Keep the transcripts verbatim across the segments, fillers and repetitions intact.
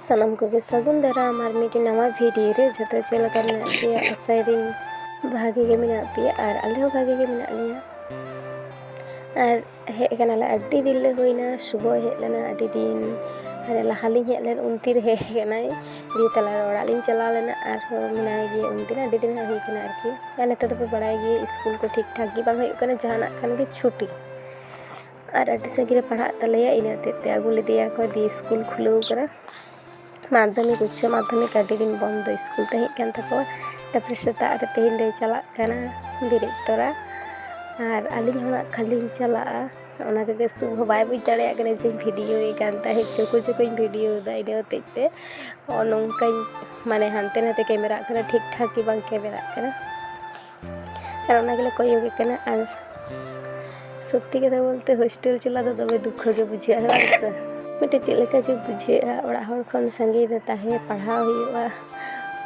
ᱥᱟᱱᱟᱢ ᱠᱚᱜᱮ ᱥᱟᱹᱜᱩᱱ ᱫᱟᱨᱟᱢ ᱟᱨ ᱢᱤᱫᱴᱤᱡ ᱱᱟᱣᱟ ᱵᱷᱤᱰᱤᱭᱳ ᱨᱮ᱾ ᱡᱚᱛᱚ ᱪᱮᱫ ᱞᱮᱠᱟ ᱢᱮᱱᱟᱜ ᱯᱮᱭᱟ? ᱟᱥᱟᱭᱮᱫᱟᱹᱧ ᱵᱷᱟᱜᱮ ᱜᱮ ᱢᱮᱱᱟᱜ ᱯᱮᱭᱟ ᱟᱨ ᱟᱞᱮ ᱦᱚᱸ ᱵᱷᱟᱜᱮ ᱜᱮ ᱢᱮᱱᱟᱜ ᱞᱮᱭᱟ᱾ ᱟᱨ ᱦᱮᱡ ᱠᱟᱱᱟᱞᱮ, ᱟᱹᱰᱤ ᱫᱤᱱ ᱞᱮ ᱦᱩᱭᱱᱟ, ᱥᱩᱵᱚᱭ ᱦᱮᱡ ᱞᱮᱱᱟ ᱟᱹᱰᱤ ᱫᱤᱱ, ᱟᱨ ᱞᱟᱦᱟ ᱞᱤᱧ ᱦᱮᱡ ᱞᱮᱱ ᱩᱱ ᱛᱤᱨᱮ ᱦᱮᱡ ᱠᱟᱱᱟᱭ, ᱫᱤᱭᱮ ᱛᱟᱞᱟ ᱨᱮ ᱚᱲᱟᱜ ᱞᱤᱧ ᱪᱟᱞᱟᱣ ᱞᱮᱱᱟ, ᱟᱨᱦᱚᱸ ᱢᱮᱱᱟᱭ ᱜᱮᱭᱟ ᱩᱱ ᱛᱤᱨᱮ, ᱟᱹᱰᱤ ᱫᱤᱱ ᱦᱟᱸᱜ ᱦᱩᱭ ᱠᱟᱱᱟ ᱟᱨᱠᱤ᱾ ᱟᱨ ᱱᱮᱛᱟᱨ ᱫᱚᱯᱮ ᱵᱟᱲᱟᱭ ᱜᱮᱭᱟ ᱥᱠᱩᱞ ᱠᱚ ᱴᱷᱤᱠ ᱴᱷᱟᱠ ᱜᱮ ᱵᱟᱝ ᱦᱩᱭᱩᱜ ᱠᱟᱱᱟ, ᱡᱟᱦᱟᱱᱟᱜ ᱠᱷᱟᱱ ᱜᱮ ᱪᱷᱩᱴᱤ᱾ ᱟᱨ ᱟᱹᱰᱤ ᱥᱟᱺᱜᱤᱧ ᱨᱮ ᱯᱟᱲᱦᱟᱜ ᱛᱟᱞᱮᱭᱟ, ᱤᱱᱟᱹ ᱦᱚᱛᱮᱡ ᱛᱮ ᱟᱹᱜᱩ ᱞᱮᱫᱮᱭᱟ ᱠᱚ, ᱫᱤᱭᱮ ᱥᱠᱩᱞ ᱠᱷᱩᱞᱟᱹᱣ ᱠᱟᱱᱟ᱾ ᱢᱟᱫᱽᱫᱷᱚᱢᱤᱠ, ᱩᱪᱪᱚ ᱢᱟᱫᱽᱫᱷᱚᱢᱤᱠ ᱟᱹᱰᱤ ᱫᱤᱱ ᱵᱚᱱᱫᱚ ᱥᱠᱩᱞ ᱛᱟᱦᱮᱸ ᱠᱟᱱ ᱛᱟᱠᱚᱣᱟ᱾ ᱛᱟᱨᱯᱚᱨᱮ ᱥᱮᱛᱟᱜ ᱨᱮ ᱛᱮᱦᱮᱧ ᱫᱚᱭ ᱪᱟᱞᱟᱜ ᱠᱟᱱᱟ ᱵᱮᱨᱮᱫ ᱛᱚᱨᱟ, ᱟᱨ ᱟᱹᱞᱤᱧ ᱦᱚᱸ ᱱᱟᱜ ᱠᱷᱟᱱ ᱞᱤᱧ ᱪᱟᱞᱟᱜᱼᱟ᱾ ᱚᱱᱟ ᱠᱚᱜᱮ ᱥᱩᱵᱷ ᱦᱚᱸ ᱵᱟᱭ ᱵᱩᱡᱽ ᱫᱟᱲᱮᱭᱟᱜ ᱠᱟᱱᱟ ᱡᱮᱧ ᱵᱷᱤᱰᱤᱭᱳᱭᱮ ᱠᱟᱱ ᱛᱟᱦᱮᱸᱫ, ᱪᱩᱠᱩ ᱪᱩᱠᱩᱧ ᱵᱷᱤᱰᱤᱭᱳᱭᱮᱫᱟ, ᱤᱱᱟᱹ ᱦᱚᱛᱮᱡ ᱛᱮ ᱱᱚᱜᱼᱚ ᱱᱚᱝᱠᱟᱧ ᱢᱟᱱᱮ ᱦᱟᱱᱛᱮ ᱱᱟᱛᱮ ᱠᱮᱢᱮᱨᱟᱜ ᱠᱟᱱᱟ, ᱴᱷᱤᱠ ᱴᱷᱟᱠ ᱜᱮ ᱵᱟᱝ ᱠᱮᱢᱮᱨᱟᱜ ᱠᱟᱱᱟ᱾ ᱟᱨ ᱚᱱᱟ ᱜᱮᱞᱮ ᱠᱚᱭᱚᱜᱮ ᱠᱟᱱᱟ᱾ ᱟᱨ ᱥᱚᱛᱛᱤ ᱠᱟᱛᱷᱟ ᱵᱚᱞᱛᱮ ᱦᱳᱥᱴᱮᱞ ᱪᱟᱞᱟᱜ ᱫᱚ ᱫᱚᱢᱮ ᱫᱩᱠᱠᱷᱚ ᱜᱮ ᱵᱩᱡᱷᱟᱹᱜᱼᱟ, ᱦᱮᱸ ᱵᱟᱝ ᱥᱮ? ᱢᱤᱫᱴᱮᱡ ᱪᱮᱫ ᱞᱮᱠᱟ ᱪᱚ ᱵᱩᱡᱷᱟᱹᱜᱼᱟ, ᱚᱲᱟᱜ ᱦᱚᱲ ᱠᱷᱚᱱ ᱥᱟᱺᱜᱤᱧ ᱨᱮ ᱛᱟᱦᱮᱸ, ᱯᱟᱲᱦᱟᱣ ᱦᱩᱭᱩᱜᱼᱟ,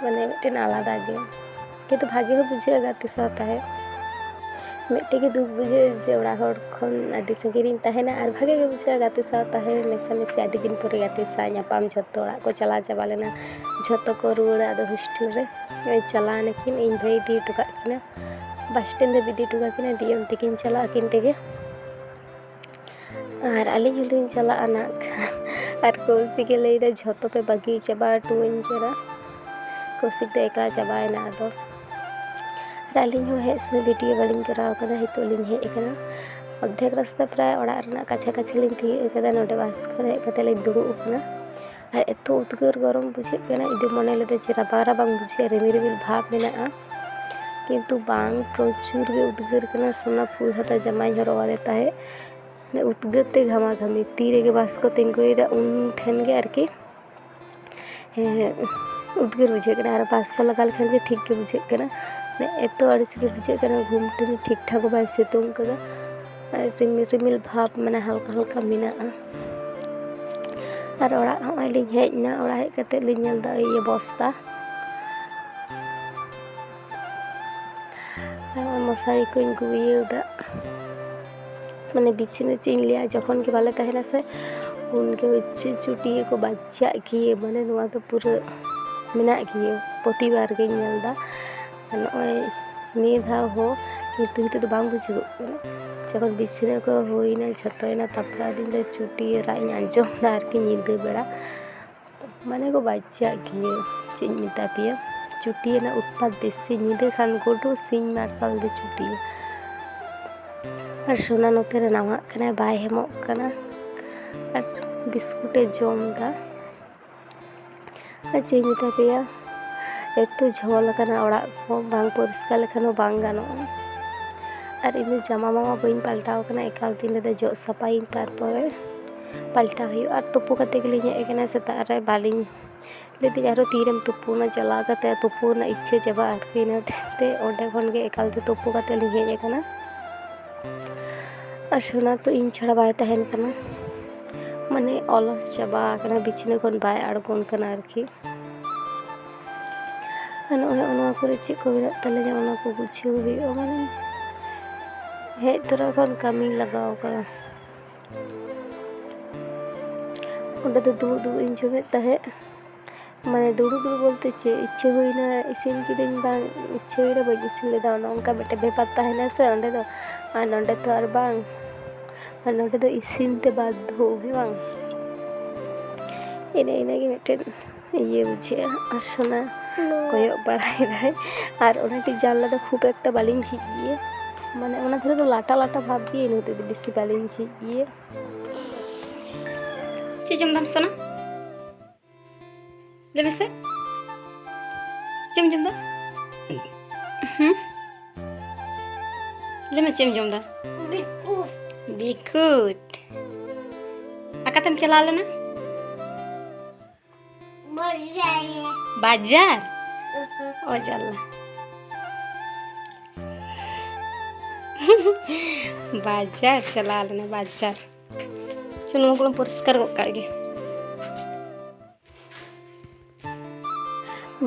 ᱢᱟᱱᱮ ᱢᱤᱫᱴᱮᱱ ᱟᱞᱟᱫᱟ ᱜᱮ᱾ ᱠᱤᱱᱛᱩ ᱵᱷᱟᱜᱮ ᱦᱚᱸ ᱵᱩᱡᱷᱟᱹᱜᱼᱟ ᱜᱟᱛᱮ ᱥᱟᱶ ᱛᱟᱦᱮᱸ᱾ ᱢᱤᱫᱴᱮᱡ ᱜᱮ ᱫᱩᱠ ᱵᱩᱡᱷᱟᱹᱜᱼᱟ ᱡᱮ ᱚᱲᱟᱜ ᱦᱚᱲ ᱠᱷᱚᱱ ᱟᱹᱰᱤ ᱥᱟᱺᱜᱤᱧ ᱨᱤᱧ ᱛᱟᱦᱮᱱᱟ, ᱟᱨ ᱵᱷᱟᱜᱮ ᱜᱮ ᱵᱩᱡᱷᱟᱹᱜᱼᱟ ᱜᱟᱛᱮ ᱥᱟᱶ ᱛᱟᱦᱮᱸ, ᱢᱮᱥᱟᱢᱤᱥᱤ᱾ ᱟᱹᱰᱤ ᱫᱤᱱ ᱯᱚᱨᱮ ᱜᱟᱛᱮ ᱥᱟᱶ ᱧᱟᱯᱟᱢ, ᱡᱷᱚᱛᱚ ᱚᱲᱟᱜ ᱠᱚ ᱪᱟᱞᱟᱣ ᱪᱟᱵᱟ ᱞᱮᱱᱟ, ᱡᱷᱚᱛᱚ ᱠᱚ ᱨᱩᱣᱟᱹᱲᱟ ᱟᱫᱚ ᱦᱳᱥᱴᱮᱞ ᱨᱮ᱾ ᱪᱟᱞᱟᱣ ᱱᱟᱹᱠᱤᱱ, ᱤᱧ ᱵᱷᱟᱹᱭ ᱤᱫᱤ ᱦᱚᱴᱚ ᱠᱟᱜ ᱠᱤᱱᱟ, ᱵᱟᱥ ᱴᱮᱱᱰ ᱫᱷᱟᱹᱵᱤᱡ ᱤᱫᱤ ᱦᱚᱴᱚ ᱠᱟᱜ ᱠᱤᱱᱟ, ᱫᱤᱭᱮ ᱚᱱᱛᱮ ᱠᱤᱱ ᱪᱟᱞᱟᱜᱼᱟ ᱟᱹᱠᱤᱱ ᱛᱮᱜᱮ᱾ ᱟᱨ ᱟᱹᱞᱤᱧ ᱦᱚᱸᱞᱤᱧ ᱪᱟᱞᱟᱜᱼᱟ ᱱᱟᱜ ᱠᱷᱟᱱ᱾ ᱟᱨ ᱠᱚᱥᱤᱠᱮ ᱞᱟᱹᱭᱫᱟ, "ᱡᱷᱚᱛᱚ ᱯᱮ ᱵᱟᱹᱜᱤ ᱪᱟᱵᱟ ᱦᱚᱴᱚᱣᱟᱹᱧ ᱠᱟᱱᱟ᱾" ᱠᱚᱥᱤᱠ ᱫᱚ ᱮᱠᱞᱟ ᱪᱟᱵᱟᱭᱮᱱᱟ ᱟᱫᱚ᱾ ᱟᱨ ᱟᱹᱞᱤᱧ ᱦᱚᱸ ᱦᱮᱡ ᱥᱚᱢᱚᱭ ᱵᱷᱤᱰᱤᱭᱳ ᱵᱟᱹᱞᱤᱧ ᱠᱚᱨᱟᱣ ᱠᱟᱫᱟ, ᱱᱤᱛᱚᱜ ᱞᱤᱧ ᱦᱮᱡ ᱟᱠᱟᱱᱟ᱾ ᱚᱨᱫᱷᱮᱠ ᱨᱟᱥᱛᱟ ᱯᱨᱟᱭ ᱚᱲᱟᱜ ᱨᱮᱱᱟᱜ ᱠᱟᱪᱷᱟ ᱠᱟᱪᱷᱤ ᱞᱤᱧ ᱛᱤᱭᱳᱜ ᱟᱠᱟᱫᱟ, ᱱᱚᱰᱮ ᱵᱟᱥ ᱠᱷᱚᱱ ᱦᱮᱡ ᱠᱟᱛᱮ ᱞᱤᱧ ᱫᱩᱲᱩᱵ ᱟᱠᱟᱱᱟ᱾ ᱟᱨ ᱮᱛᱚ ᱩᱫᱽᱜᱟᱹᱨ ᱜᱚᱨᱚᱢ ᱵᱩᱡᱷᱟᱹᱜ ᱠᱟᱱᱟ, ᱤᱧ ᱫᱚ ᱢᱚᱱᱮ ᱞᱮᱫᱟ ᱡᱮ ᱨᱟᱵᱟᱝ ᱨᱟᱵᱟᱝ ᱵᱩᱡᱷᱟᱹᱜᱼᱟ, ᱨᱤᱢᱤᱞ ᱨᱤᱢᱤᱞ ᱵᱷᱟᱵᱽ ᱢᱮᱱᱟᱜᱼᱟ, ᱠᱤᱱᱛᱩ ᱵᱟᱝ, ᱯᱨᱚᱪᱩᱨ ᱜᱮ ᱩᱫᱽᱜᱟᱹᱨ ᱠᱟᱱᱟ᱾ ᱥᱳᱱᱟ ᱯᱷᱩᱞ ᱦᱟᱛᱟ ᱡᱟᱢᱟᱧ ᱦᱚᱨᱚᱜ ᱟᱫᱮ ᱛᱟᱦᱮᱸᱫ, ᱢᱟᱱᱮ ᱩᱫᱽᱜᱟᱹᱨ ᱛᱮ ᱜᱷᱟᱢᱟ ᱜᱷᱟᱢᱤ᱾ ᱛᱤ ᱨᱮᱜᱮ ᱵᱟᱥ ᱠᱚ ᱛᱤᱸᱜᱩᱭᱮᱫᱟ, ᱩᱱ ᱴᱷᱮᱱ ᱜᱮ ᱟᱨᱠᱤ, ᱦᱮᱸ, ᱩᱫᱽᱜᱟᱹᱨ ᱵᱩᱡᱷᱟᱹᱜ ᱠᱟᱱᱟ᱾ ᱟᱨ ᱵᱟᱥ ᱠᱚ ᱞᱟᱜᱟᱣ ᱞᱮᱠᱷᱟᱱ ᱜᱮ ᱴᱷᱤᱠ ᱜᱮ ᱵᱩᱡᱷᱟᱹᱜ ᱠᱟᱱᱟ, ᱢᱟᱱᱮ ᱮᱛᱚ ᱟᱹᱲᱤᱥ ᱜᱮ ᱵᱩᱡᱷᱟᱹᱜ ᱠᱟᱱᱟ᱾ ᱜᱷᱩᱢᱴᱩᱱᱤ ᱴᱷᱤᱠ ᱴᱷᱟᱠ ᱵᱟᱭ ᱥᱤᱛᱩᱝ ᱠᱟᱫᱟ, ᱟᱨ ᱨᱤᱢᱤᱞ ᱨᱤᱢᱤᱞ ᱵᱷᱟᱵᱽ, ᱢᱟᱱᱮ ᱦᱟᱞᱠᱟ ᱦᱟᱞᱠᱟ ᱢᱮᱱᱟᱜᱼᱟ᱾ ᱟᱨ ᱚᱲᱟᱜ ᱦᱚᱸᱜᱼᱚᱭ ᱞᱤᱧ ᱦᱮᱡ ᱮᱱᱟ, ᱚᱲᱟᱜ ᱦᱮᱡ ᱠᱟᱛᱮ ᱞᱤᱧ ᱧᱮᱞ ᱮᱫᱟ ᱤᱭᱟᱹ ᱵᱚᱥᱛᱟ, ᱟᱨ ᱢᱚᱥᱟᱨᱤ ᱠᱚᱧ ᱜᱩᱭᱟᱹᱣ ᱮᱫᱟ᱾ ᱢᱟᱱᱮ ᱵᱤᱪᱷᱱᱟᱹ ᱪᱮᱫ ᱤᱧ ᱞᱟᱹᱭᱟ, ᱡᱚᱠᱷᱚᱱ ᱜᱮ ᱵᱟᱞᱮ ᱛᱟᱦᱮᱱᱟ ᱥᱮ, ᱩᱱᱠᱩ ᱪᱮᱫ ᱪᱩᱴᱤᱭᱟᱹ ᱠᱚ ᱵᱟᱡᱟᱜ ᱜᱮ, ᱢᱟᱱᱮ ᱱᱚᱣᱟ ᱫᱚ ᱯᱩᱨᱟᱹ ᱢᱮᱱᱟᱜ ᱜᱮᱭᱟ, ᱯᱨᱚᱛᱤᱵᱟᱨ ᱜᱤᱧ ᱧᱮᱞ ᱮᱫᱟ᱾ ᱟᱨ ᱱᱚᱜᱼᱚᱭ ᱱᱤᱭᱟᱹ ᱫᱷᱟᱣ ᱦᱚᱸ ᱠᱤᱱᱛᱩ ᱱᱤᱛᱚᱜ ᱫᱚ ᱵᱟᱝ ᱵᱩᱡᱷᱟᱹᱜᱚᱜ ᱠᱟᱱᱟ᱾ ᱡᱚᱠᱷᱚᱱ ᱵᱤᱪᱷᱱᱟᱹ ᱠᱚ ᱦᱩᱭᱱᱟ, ᱡᱷᱚᱛᱚᱭᱮᱱᱟ, ᱛᱟᱨᱯᱚᱨᱮ ᱟᱫᱚᱧ ᱞᱟᱹᱭᱫᱟ ᱪᱩᱴᱤᱭᱟᱹ ᱨᱟᱜ ᱤᱧ ᱟᱸᱡᱚᱢ ᱮᱫᱟ ᱟᱨᱠᱤ ᱧᱤᱫᱟᱹ ᱵᱮᱲᱟ᱾ ᱢᱟᱱᱮ ᱠᱚ ᱵᱟᱡᱟᱜ ᱜᱮᱭᱟ, ᱪᱮᱫ ᱤᱧ ᱢᱮᱛᱟ ᱯᱮᱭᱟ, ᱪᱩᱴᱤᱭᱟᱹ ᱨᱮᱱᱟᱜ ᱩᱛᱯᱟᱛ ᱵᱮᱥᱤ᱾ ᱧᱤᱫᱟᱹ ᱠᱷᱟᱱ ᱜᱩᱰᱩ, ᱥᱤᱧ ᱢᱟᱨᱥᱟᱞ ᱫᱚ ᱪᱩᱴᱤᱭᱟᱹ᱾ ᱟᱨ ᱥᱳᱱᱟ ᱱᱚᱛᱮ ᱨᱮ ᱱᱟᱣᱟᱜ ᱠᱟᱱᱟᱭ, ᱵᱟᱭ ᱦᱮᱢᱚᱜ ᱠᱟᱱᱟ᱾ ᱟᱨ ᱵᱤᱥᱠᱩᱴᱮ ᱡᱚᱢ ᱮᱫᱟ᱾ ᱟᱨ ᱪᱮᱫ ᱤᱧ ᱢᱮᱛᱟ ᱯᱮᱭᱟ, ᱮᱛᱚ ᱡᱷᱚᱞ ᱟᱠᱟᱱᱟ ᱚᱲᱟᱜ ᱠᱚ, ᱵᱟᱝ ᱯᱚᱨᱤᱥᱠᱟᱨ ᱞᱮᱠᱷᱟᱱ ᱦᱚᱸ ᱵᱟᱝ ᱜᱟᱱᱚᱜᱼᱟ᱾ ᱟᱨ ᱤᱧ ᱫᱚ ᱡᱟᱢᱟ ᱢᱟᱢᱟ ᱵᱟᱹᱧ ᱯᱟᱞᱴᱟᱣ ᱠᱟᱱᱟ, ᱮᱠᱟᱞ ᱛᱮ ᱤᱧ ᱞᱟᱹᱭᱫᱟ ᱡᱚᱜ ᱥᱟᱯᱷᱟᱭᱤᱧ, ᱛᱟᱨᱯᱚᱨᱮ ᱯᱟᱞᱴᱟᱣ ᱦᱩᱭᱩᱜᱼᱟ᱾ ᱟᱨ ᱛᱩᱯᱩ ᱠᱟᱛᱮ ᱜᱮᱞᱤᱧ ᱦᱮᱡ ᱟᱠᱟᱱᱟ ᱥᱮᱛᱟᱜ ᱨᱮ, ᱵᱟᱹᱞᱤᱧ ᱞᱟᱹᱭᱫᱟᱹᱧ ᱟᱨᱦᱚᱸ ᱛᱤᱨᱮᱢ ᱛᱩᱯᱩᱱᱟ, ᱪᱟᱞᱟᱣ ᱠᱟᱛᱮ ᱛᱩᱯᱩ ᱨᱮᱱᱟᱜ ᱤᱪᱪᱷᱟᱹ ᱪᱟᱵᱟᱜᱼᱟ ᱟᱨᱠᱤ, ᱤᱱᱟᱹ ᱦᱚᱛᱮᱡ ᱛᱮ ᱚᱸᱰᱮ ᱠᱷᱚᱱ ᱜᱮ ᱮᱠᱟᱞ ᱛᱮ ᱛᱩᱯᱩ ᱠᱟᱛᱮ ᱞᱤᱧ ᱦᱮᱡ ᱟᱠᱟᱱᱟ᱾ ᱟᱨ ᱥᱳᱱᱟ ᱛᱚ ᱤᱧ ᱪᱷᱟᱲᱟ ᱵᱟᱭ ᱛᱟᱦᱮᱱ ᱠᱟᱱᱟ, ᱢᱟᱱᱮ ᱚᱞᱚᱥ ᱪᱟᱵᱟ ᱟᱠᱟᱱᱟ, ᱵᱤᱪᱷᱱᱟᱹ ᱠᱷᱚᱱ ᱵᱟᱭ ᱟᱬᱜᱚᱱ ᱠᱟᱱᱟ ᱟᱨᱠᱤ᱾ ᱟᱨ ᱱᱚᱜᱼᱚᱭ ᱱᱚᱣᱟ ᱠᱚᱨᱮ ᱪᱮᱫ ᱠᱚ ᱢᱮᱱᱟᱜ ᱛᱟᱞᱮᱭᱟ, ᱚᱱᱟ ᱠᱚ ᱜᱩᱪᱷᱟᱹᱣ ᱦᱩᱭᱩᱜᱼᱟ, ᱢᱟᱱᱮ ᱦᱮᱡ ᱛᱚᱨᱟ ᱠᱷᱚᱱ ᱠᱟᱹᱢᱤ ᱞᱟᱜᱟᱣ ᱠᱟᱱᱟ᱾ ᱚᱸᱰᱮ ᱫᱚ ᱫᱩᱲᱩᱵ ᱫᱩᱲᱩᱵ ᱤᱧ ᱡᱚᱢᱮᱫ ᱛᱟᱦᱮᱸᱫ, ᱢᱟᱱᱮ ᱫᱩᱲᱩᱵ ᱫᱩᱲᱩᱵ ᱵᱚᱞᱛᱮ ᱪᱮᱫ, ᱤᱪᱪᱷᱟᱹ ᱦᱩᱭᱱᱟ ᱤᱥᱤᱱ ᱠᱤᱫᱟᱹᱧ, ᱵᱟᱝ ᱤᱪᱪᱷᱟᱹ ᱦᱩᱭᱱᱟ ᱵᱟᱹᱧ ᱤᱥᱤᱱ ᱞᱮᱫᱟ, ᱚᱱᱮ ᱚᱱᱠᱟ ᱢᱤᱫᱴᱮᱱ ᱵᱮᱯᱟᱨ ᱛᱟᱦᱮᱱᱟ ᱥᱮ ᱚᱸᱰᱮ ᱫᱚ᱾ ᱟᱨ ᱱᱚᱸᱰᱮ ᱛᱚ ᱟᱨ ᱵᱟᱝ, ᱟᱨ ᱱᱚᱸᱰᱮ ᱫᱚ ᱤᱥᱤᱱ ᱛᱮ ᱵᱟᱫᱽᱫᱷᱚ, ᱦᱮᱸ ᱵᱟᱝ? ᱮᱱᱮ ᱤᱱᱟᱹᱜᱮ ᱢᱤᱫᱴᱮᱱ ᱤᱭᱟᱹ ᱵᱩᱡᱷᱟᱹᱜᱼᱟ᱾ ᱟᱨ ᱥᱳᱱᱟ ᱠᱚᱭᱚᱜ ᱵᱟᱲᱟᱭᱮᱫᱟᱭ᱾ ᱟᱨ ᱚᱱᱟ ᱴᱤᱡ ᱡᱟᱱᱞᱟ ᱫᱚ ᱠᱷᱩᱵ ᱮᱠᱴᱟ ᱵᱟᱹᱞᱤᱧ ᱡᱷᱤᱡ ᱜᱮᱭᱟ, ᱢᱟᱱᱮ ᱚᱱᱟ ᱫᱷᱟᱨᱮ ᱫᱚ ᱞᱟᱴᱟ ᱞᱟᱴᱟ ᱵᱷᱟᱵᱽ ᱜᱮ, ᱤᱱᱟᱹ ᱦᱚᱛᱮᱡ ᱛᱮ ᱵᱮᱥᱤ ᱵᱟᱹᱞᱤᱧ ᱡᱷᱤᱡ ᱜᱮᱭᱟ᱾ ᱪᱮᱫ ᱡᱚᱢ ᱫᱟᱢ ᱥᱳᱱᱟ? ᱞᱟᱹᱭ ᱢᱮᱥᱮ, ᱪᱮᱫ ᱮᱢ ᱡᱚᱢ ᱫᱟ? ᱦᱩᱸ? ᱞᱟᱹᱭ ᱢᱮ, ᱪᱮᱫ ᱮᱢ ᱡᱚᱢ ᱫᱟ? ᱵᱤᱥᱠᱩᱴ᱾ ᱵᱤᱥᱠᱩᱴ᱾ ᱚᱠᱟᱛᱮᱢ ᱪᱟᱞᱟᱣ ᱞᱮᱱᱟ? ᱵᱟᱡᱟᱨ᱾ ᱵᱟᱡᱟᱨ? ᱚ ᱡᱟᱞᱟ᱾ ᱵᱟᱡᱟᱨ ᱪᱟᱞᱟᱣ ᱞᱮᱱᱟ, ᱵᱟᱡᱟᱨ᱾ ᱪᱚ, ᱱᱚᱣᱟ ᱠᱚᱵᱚᱱ ᱯᱚᱨᱤᱥᱠᱟᱨ ᱜᱚᱫ ᱠᱟᱜ ᱜᱮ᱾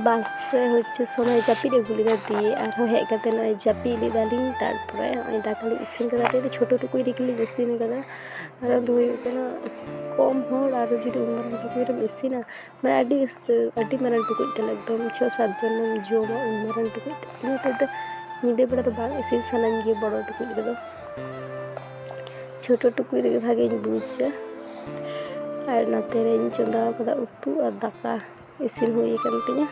ᱵᱟᱥ ᱨᱮ ᱦᱚᱪᱪᱷᱮ ᱥᱳᱱᱟᱭ ᱡᱟᱹᱯᱤᱫ ᱟᱹᱜᱩ ᱞᱮᱫᱟ, ᱫᱤᱭᱮ ᱟᱨᱦᱚᱸ ᱦᱮᱡ ᱠᱟᱛᱮ ᱱᱚᱜᱼᱚᱭ ᱡᱟᱹᱯᱤᱫ ᱞᱮᱫᱟᱞᱤᱧ᱾ ᱛᱟᱨᱯᱚᱨᱮ ᱱᱚᱜᱼᱚᱭ ᱫᱟᱠᱟ ᱞᱤᱧ ᱤᱥᱤᱱ ᱠᱟᱫᱟ, ᱛᱮᱦᱮᱧ ᱫᱚ ᱪᱷᱳᱴᱳ ᱴᱩᱠᱩᱡ ᱨᱮᱜᱮ ᱞᱤᱧ ᱤᱥᱤᱱ ᱠᱟᱫᱟ, ᱠᱟᱨᱚᱱ ᱫᱚ ᱦᱩᱭᱩᱜ ᱠᱟᱱᱟ ᱠᱚᱢ ᱦᱚᱲ ᱟᱨ ᱡᱩᱫᱤ ᱩᱱ ᱢᱟᱨᱟᱝ ᱴᱩᱠᱩᱡ ᱨᱮᱢ ᱤᱥᱤᱱᱟ, ᱢᱟᱱᱮ ᱟᱹᱰᱤ ᱩᱥᱛᱟᱹᱨ, ᱟᱹᱰᱤ ᱢᱟᱨᱟᱝ ᱴᱩᱠᱩᱡ ᱛᱟᱞᱮ, ᱮᱠᱫᱚᱢ ᱪᱷᱚ ᱥᱟᱛ ᱡᱚᱱ ᱮᱢ ᱡᱚᱢᱟ ᱩᱱ ᱢᱟᱨᱟᱝ ᱴᱩᱠᱩᱡ ᱛᱮ᱾ ᱤᱱᱟᱹ ᱦᱚᱛᱮᱡ ᱛᱮ ᱧᱤᱫᱟᱹ ᱵᱮᱲᱟ ᱫᱚ ᱵᱟᱝ ᱤᱥᱤᱱ ᱥᱟᱱᱟᱧ ᱜᱮᱭᱟ ᱵᱚᱲᱚ ᱴᱩᱠᱩᱡ ᱨᱮᱫᱚ, ᱪᱷᱳᱴᱳ ᱴᱩᱠᱩᱡ ᱨᱮᱜᱮ ᱵᱷᱟᱜᱮᱧ ᱵᱩᱡᱟ᱾ ᱟᱨ ᱱᱚᱛᱮ ᱨᱮᱧ ᱪᱚᱸᱫᱟ ᱟᱠᱟᱫᱟ ᱩᱛᱩ ᱟᱨ ᱫᱟᱠᱟ ᱤᱥᱤᱱ ᱦᱩᱭ ᱟᱠᱟᱱ ᱛᱤᱧᱟ᱾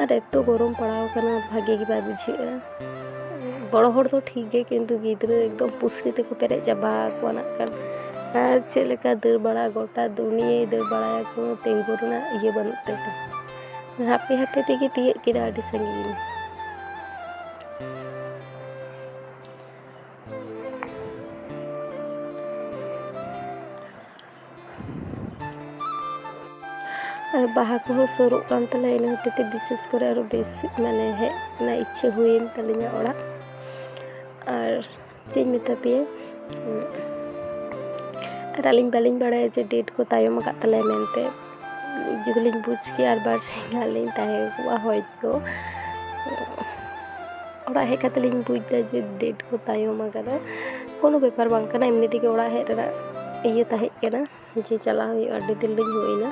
ᱟᱨ ᱮᱛᱚ ᱜᱚᱨᱚᱢ ᱯᱟᱲᱟᱣ ᱟᱠᱟᱱᱟ, ᱵᱷᱟᱜᱮ ᱜᱮ ᱵᱟᱭ ᱵᱩᱡᱷᱟᱹᱜᱼᱟ᱾ ᱵᱚᱲᱚ ᱦᱚᱲ ᱫᱚ ᱴᱷᱤᱠ ᱜᱮ, ᱠᱤᱱᱛᱩ ᱜᱤᱫᱽᱨᱟᱹ ᱮᱠᱫᱚᱢ ᱯᱩᱥᱨᱤ ᱛᱮᱠᱚ ᱯᱮᱨᱮᱡ ᱪᱟᱵᱟ ᱟᱠᱚᱣᱟ ᱱᱟᱜ ᱠᱷᱟᱱ᱾ ᱟᱨ ᱪᱮᱫ ᱞᱮᱠᱟ ᱫᱟᱹᱲ ᱵᱟᱲᱟ, ᱜᱚᱴᱟ ᱫᱩᱱᱤᱭᱟᱹᱭ ᱫᱟᱹᱲ ᱵᱟᱲᱟᱭᱟ, ᱠᱳᱱᱳ ᱛᱤᱸᱜᱩ ᱨᱮᱱᱟᱜ ᱤᱭᱟᱹ ᱵᱟᱹᱱᱩᱜ ᱛᱟᱭᱟ᱾ ᱦᱟᱯᱮ ᱦᱟᱯᱮ ᱛᱮᱜᱮ ᱛᱤᱭᱟᱹᱜ ᱠᱮᱫᱟ ᱟᱹᱰᱤ ᱥᱟᱺᱜᱤᱧ᱾ ᱟᱨ ᱵᱟᱦᱟ ᱠᱚᱦᱚᱸ ᱥᱩᱨᱩᱜ ᱠᱟᱱ ᱛᱟᱞᱮᱭᱟ, ᱤᱱᱟᱹ ᱦᱚᱛᱮᱡ ᱛᱮ ᱵᱤᱥᱮᱥ ᱠᱚᱨᱮ ᱟᱨᱚ ᱵᱮᱥ, ᱢᱟᱱᱮ, ᱦᱮᱡ ᱨᱮᱱᱟᱜ ᱤᱪᱪᱷᱟᱹ ᱦᱩᱭᱮᱱ ᱛᱟᱹᱞᱤᱧᱟ ᱚᱲᱟᱜ᱾ ᱟᱨ ᱪᱮᱫ ᱤᱧ ᱢᱮᱛᱟ ᱯᱮᱭᱟ, ᱟᱨ ᱟᱹᱞᱤᱧ ᱵᱟᱹᱞᱤᱧ ᱵᱟᱲᱟᱭᱟ ᱡᱮ ᱰᱮᱴ ᱠᱚ ᱛᱟᱭᱚᱢ ᱟᱠᱟᱫ ᱛᱟᱞᱮᱭᱟ ᱢᱮᱱᱛᱮ᱾ ᱡᱩᱫᱤ ᱞᱤᱧ ᱵᱩᱡᱽ ᱠᱮᱭᱟ, ᱟᱨ ᱵᱟᱨ ᱥᱤᱧ ᱜᱟᱱ ᱞᱤᱧ ᱛᱟᱦᱮᱸ ᱠᱚᱜᱼᱟ ᱦᱚᱭᱛᱳ᱾ ᱚᱲᱟᱜ ᱦᱮᱡ ᱠᱟᱛᱮ ᱞᱤᱧ ᱵᱩᱡᱽ ᱮᱫᱟ ᱡᱮ ᱰᱮᱴ ᱠᱚ ᱛᱟᱭᱚᱢ ᱟᱠᱟᱫᱟ᱾ ᱠᱳᱱᱳ ᱵᱮᱯᱟᱨ ᱵᱟᱝ ᱠᱟᱱᱟ, ᱮᱢᱱᱤ ᱛᱮᱜᱮ ᱚᱲᱟᱜ ᱦᱮᱡ ᱨᱮᱱᱟᱜ ᱤᱭᱟᱹ ᱛᱟᱦᱮᱸ ᱠᱟᱱᱟ ᱡᱮ ᱪᱟᱞᱟᱣ ᱦᱩᱭᱩᱜᱼᱟ, ᱟᱹᱰᱤ ᱫᱤᱱ ᱞᱤᱧ ᱦᱩᱭᱱᱟ,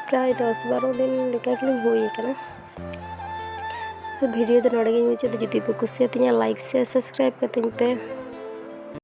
ᱯᱨᱟᱭ ᱫᱚᱥ ᱵᱟᱨᱚ ᱫᱤᱱ ᱞᱮᱠᱟ ᱜᱮᱞᱤᱧ ᱦᱩᱭ ᱟᱠᱟᱱᱟ᱾ ᱵᱷᱤᱰᱤᱭᱳ ᱫᱚ ᱱᱚᱰᱮ ᱜᱤᱧ ᱢᱩᱪᱟᱹᱫᱟ᱾ ᱡᱩᱫᱤ ᱯᱮ ᱠᱩᱥᱤᱭᱟᱛᱤᱧᱟ, ᱞᱟᱭᱤᱠ, ᱥᱮᱭᱟᱨ, ᱥᱟᱵᱥᱠᱨᱟᱭᱤᱵ ᱠᱟᱹᱛᱤᱧ ᱯᱮ᱾